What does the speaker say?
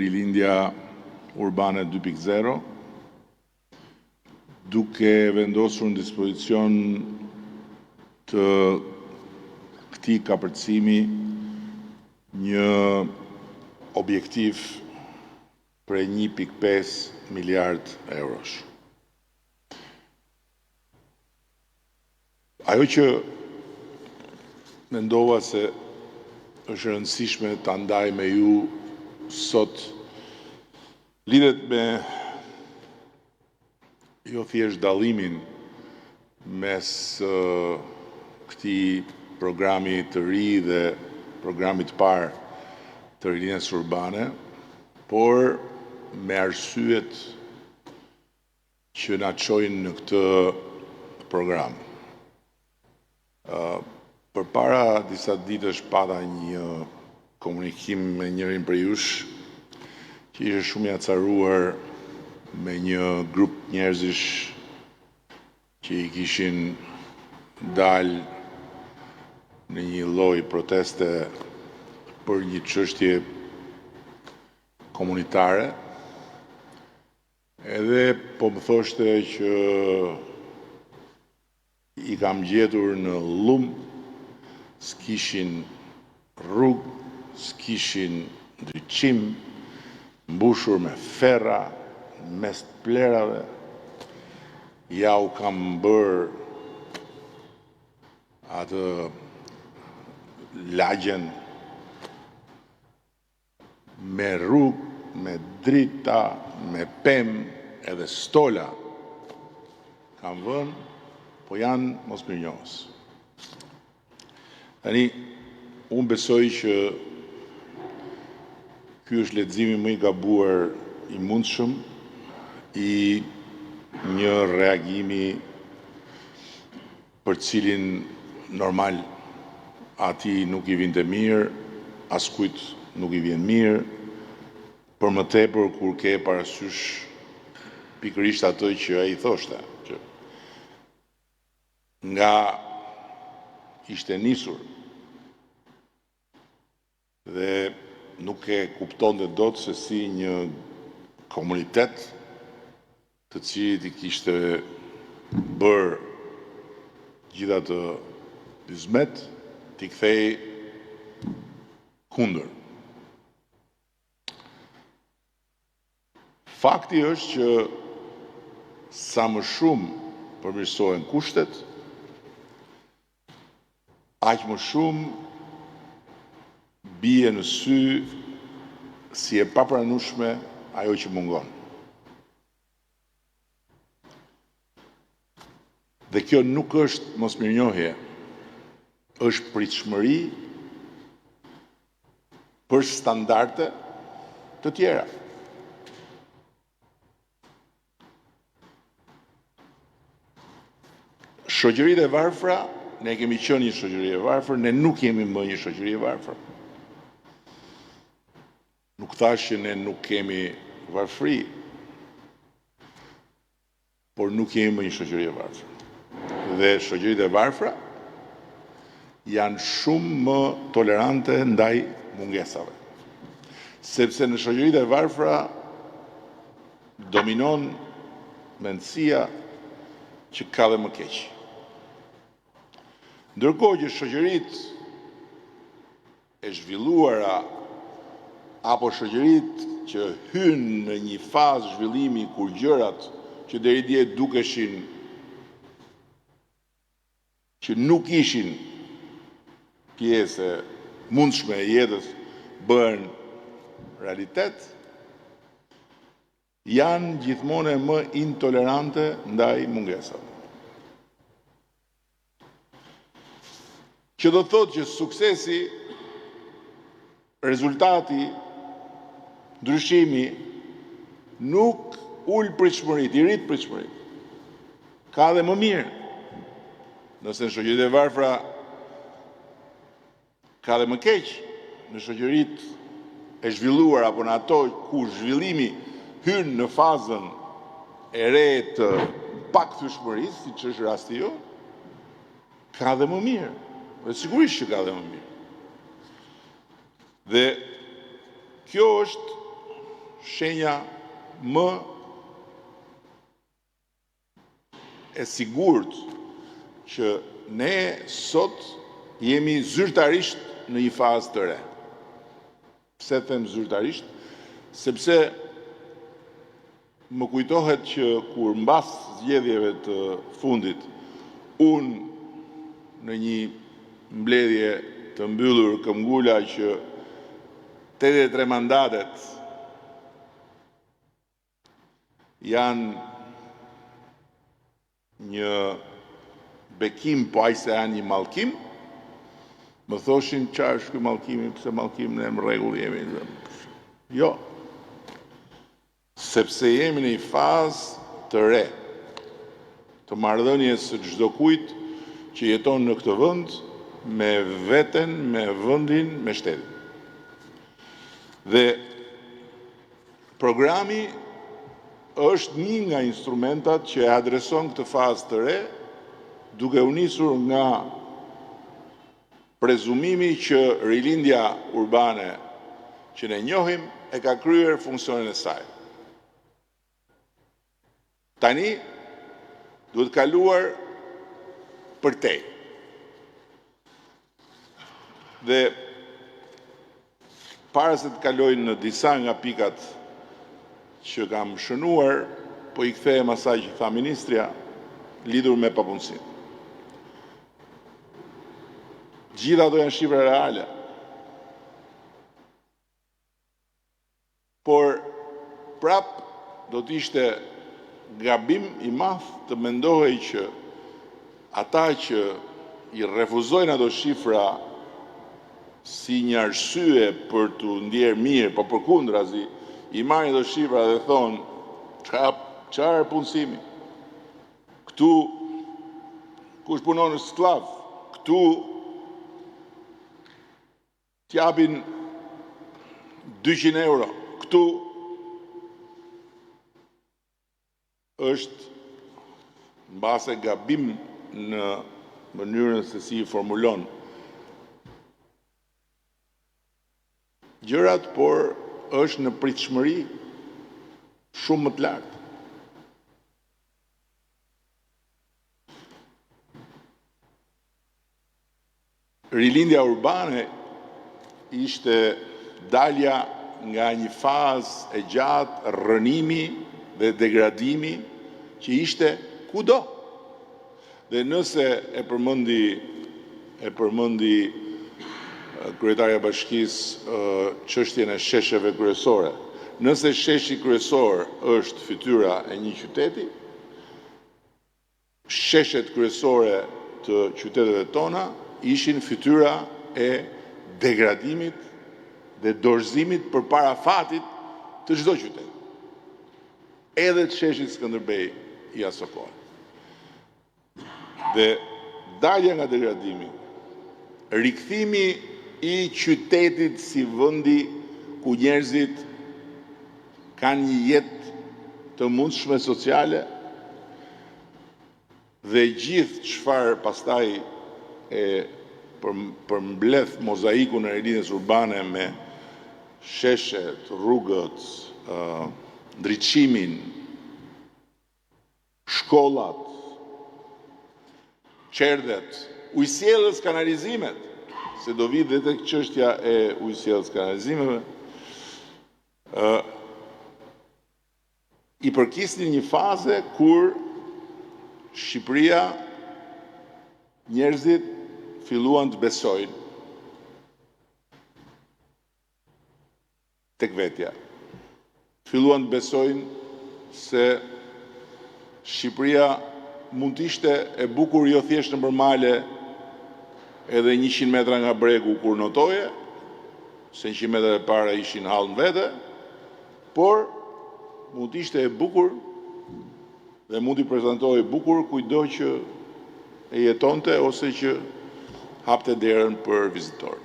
Rilindja Urbane 2.0, duke vendosur në dispozicion të këtij kapërcimi një objektiv prej 1.5 miliard eurosh. Ajo që mendova se është e rëndësishme ta ndaj me ju sot lidhet me jo thjesht dallimin mes këtij programi të ri dhe programit të parë të rilindjes urbane, por me arsyet që na çojnë në këtë program. Përpara disa ditësh pata një komunikim me njërin prej jush që ishte shumë i acaruar me një grup njerëzish që i kishin dalë në një lloj proteste për një çështje komunitare. Edhe po më thoshte që i kam gjetur në llum, s'kishin rrugë, s'kishin ndriçim, mbushur me ferra, mes të plerave, ja u kam bërë atë lagjen me rrugë, me drita, me pemë edhe stola kam vënë, po janë mosmirënjohës. Tani, unë besoj që ky është leximi më i gabuar i mundshëm i një reagimi për cilin normal atij nuk i vinte mirë, askujt nuk i vjen mirë, për më tepër kur ke parasysh pikërisht atë që ai thoshte, që nga ishte nisur dhe nuk e kuptonte dot se si një komunitet të cilit i kishte bërë gjithë atë hyzmet, t'i kthehej kundër. Fakti është që sa më shumë përmirësohen kushtet, aq më shumë bie në sy si e papranueshme ajo që mungon. Dhe kjo nuk është mosmirënjohje, është pritshmëri për standarde të tjera. Shoqëritë e varfra, ne kemi qenë një shoqëri e varfër, ne nuk jemi më një shoqëri e varfër. Nuk thashë që ne nuk kemi varfëri, por nuk jemi më një shoqëri e varfër. Dhe shoqëritë e varfra janë shumë më tolerante ndaj mungesave. Sepse në shoqëritë e varfra dominon mendësia që ka dhe më keq. Ndërkohë që shoqëritë e zhvilluara apo shoqëritë që hynë në një fazë zhvillimi kur gjërat që deri dje dukeshin që nuk ishin pjesë e mundshme e jetës bëhen realitet, janë gjithmonë e më intolerante ndaj mungesave. Që do të thotë që suksesi, rezultati, ndryshimi nuk ul pritshmëritë, i rrit pritshmëritë. Ka dhe më mirë. Nëse në shoqëritë e varfra ka dhe më keq, në shoqëritë e zhvilluara apo në ato ku zhvillimi hyn në fazën e re të pakthyeshmërisë, siç është rasti jonë, ka dhe më mirë. Dhe sigurisht që ka dhe më mirë. Dhe kjo është shenja më e sigurt që ne sot jemi zyrtarisht në një fazë të re. Pse them zyrtarisht? Sepse më kujtohet që kur mbas zgjedhjeve të fundit, unë në një mbledhje të mbyllur këmbgula që 83 mandatet janë një bekim, po aq sa janë një mallkim, më thoshin çfarë është ky mallkimi, pse mallkim ne në rregull jemi. Jo. Sepse jemi në një fazë të re të marrëdhënies së çdokujt që jeton në këtë vend me veten, me vendin, me shtetin. Dhe programi është një nga instrumentat që e adreson këtë fazë të re, duke u nisur nga prezumimi që rilindja urbane që ne njohim e ka kryer funksionin e saj. Tani duhet kaluar përtej. Dhe para se të kaloj në disa nga pikat që kam shënuar, po i kthehem asaj që tha ministrja lidhur me papunësinë. Gjitha ato janë shifra reale. Por prap do të ishte gabim i madh të mendohej që ata që i refuzojnë ato shifra si një arsye për t'u ndjerë mirë, po përkundrazi i marrin ato shifra dhe thonë çfarë punësimi? Këtu kush punon është skllav. Këtu t'japin 200 euro. Këtu është mbase gabim në mënyrën se si i formulon gjërat, por është në pritshmëri shumë më të lartë. Rilindja urbane ishte dalja nga një fazë e gjatë rrënimi dhe degradimi që ishte kudo. Dhe nëse e përmendi e përmendi kryetarja e bashkisë çështjen e shesheve kryesore, nëse sheshi kryesor është fytyra e një qyteti, sheshet kryesore të qyteteve tona ishin fytyra e degradimit dhe dorëzimit përpara fatit të çdo qyteti. Edhe të sheshit Skënderbej i aso kohe. Dhe dalja nga degradimi, rikthimi i qytetit si vendi ku njerëzit kanë një jetë të mundshme sociale dhe gjithë çfarë pastaj e përmbledh mozaikun e rilindjes urbane me sheshet, rrugët, ndriçimin, shkollat, çerdhet, ujësjellës kanalizimet, se do vi dhe tek çështja e ujësjellës kanalizimeve, i përkisnin një faze kur Shqipëria njerëzit filluan të besojnë tek vetja. Filluan të besojnë se Shqipëria mund të ishte e bukur jo thjesht nëpër male edhe 100 metra nga bregu kur notoje, se 100 metra e para ishin hall në vete, por mund të ishte e bukur dhe mund t'i prezantohej bukur kujtdo që e jetonte ose që hapte derën për vizitor.